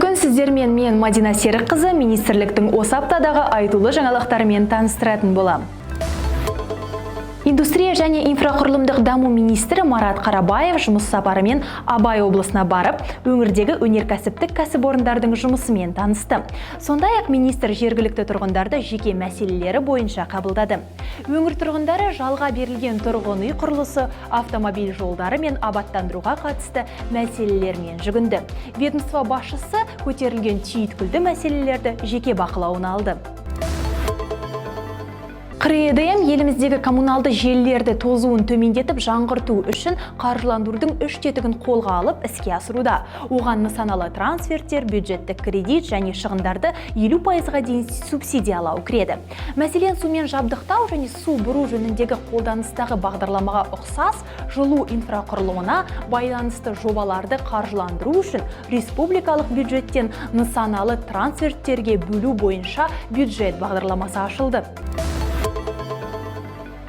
Күн! Сіздермен мен, Мадина Серікқызы, министрліктің осы аптадағы айтулы жаңалықтарымен таныстыратын боламын. Индустрия және инфрақұрылымдық даму министрі Марат Қарабаев жұмыс сапарымен Абай облысына барып, өңірдегі өнеркәсіптік кәсіпорындардың жұмысымен танысты. Сондай-ақ министр жергілікті тұрғындарды жеке мәселелері бойынша қабылдады. Өңір тұрғындары жалға берілген тұрғын үй құрылысы, автомобиль жолдары мен абаттандыруға қатысты мәселелермен жүгінді. Ведомство басшысы көтерілген түйткілді мәселелерді жеке бақылауына алды. ҚРЭДМ еліміздегі коммуналды желілерді тозуын төмендетіп, жаңғырту үшін қаржыландырудың үш тетігін қолға алып, іске асыруда. Оған нысаналы трансферттер, бюджеттік кредит және шығындарды 50%-ға дейін субсидиялау кіреді. Мәселен, сумен жабдықтау және су бұру жөніндегі қолданыстағы бағдарламаға ұқсас жылу инфрақұрылымына байланысты жобаларды қаржыландыру үшін республикалық бюджеттен нысаналы трансферттерге бөлу бойынша бюджет бағдарламасы ашылды.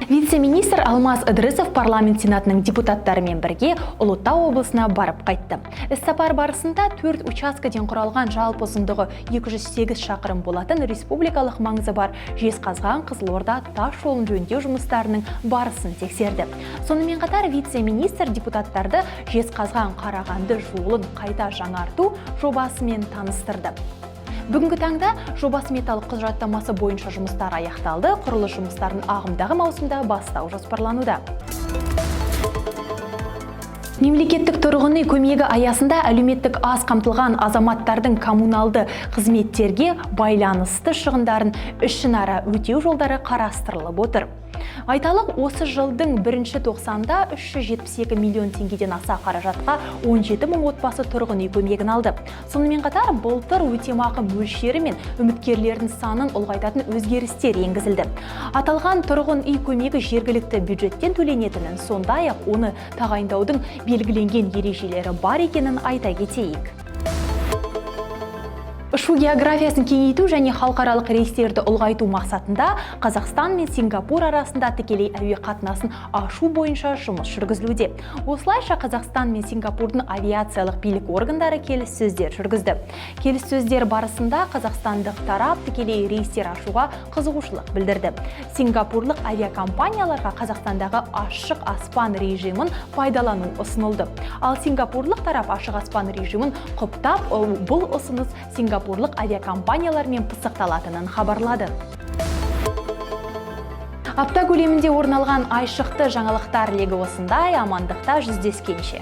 Вице-министр Алмаз Ыдырысов парламент сенатының депутаттарымен бірге Ұлытау облысына барып қайтты. Іссапар барысында төрт учаскеден құралған, жалпы ұзындығы 208 шақырым болатын республикалық маңызы бар Жезқазған Қызылорда тас жолын жөндеу жұмыстарының барысын тексерді. Сонымен қатар вице-министр депутаттарды Жезқазған Қарағанды жолын қайта жаңарту жобасымен таныстырды. Бүгінгі таңда жоба сметалық құжаттамасы бойынша жұмыстар аяқталды, құрылыс жұмыстарын ағымдағы маусымда бастау жоспарлануда. Мемлекеттік тұрғын үй көмегі аясында әлеуметтік аз қамтылған азаматтардың коммуналды қызметтерге байланысты шығындарын ішінара өтеу жолдары қарастырылып отыр. Айталық, осы жылдың бірінші тоқсанда 372 миллион теңгеден аса қаражатқа 17 мың отбасы тұрғын үй көмегін алды. Сонымен қатар былтыр өтемақы мөлшері мен үміткерлердің санын ұлғайтатын өзгерістер енгізілді. Аталған тұрғын үй көмегі жергілікті бюджеттен төленетінін, сондай-ақ оны тағайындаудың белгіленген ережелері бар екенін айта кетейік. Ұшу географиясын кеңейту және халықаралық рейстерді ұлғайту мақсатында Қазақстан мен Сингапур арасында тікелей әуе қатынасын ашу бойынша жұмыс жүргізілуде. Осылайша, Қазақстан мен Сингапурдың авиациялық билік органдары келіссөздер жүргізді. Келіссөздер барысында қазақстандық тарап тікелей рейстер ашуға қызығушылық білдірді. Сингапурлық авиакомпанияларға Қазақстандағы ашық аспан режимін пайдалану ұсынылды. Ал сингапурлық тарап ашық аспан режимін құптап, бұл ұсыныс сингапурлық авиакомпаниялармен пысықталатынын хабарлады. Апта көлемінде орын алған айшықты жаңалықтар легі осындай. Амандықта жүздескенше!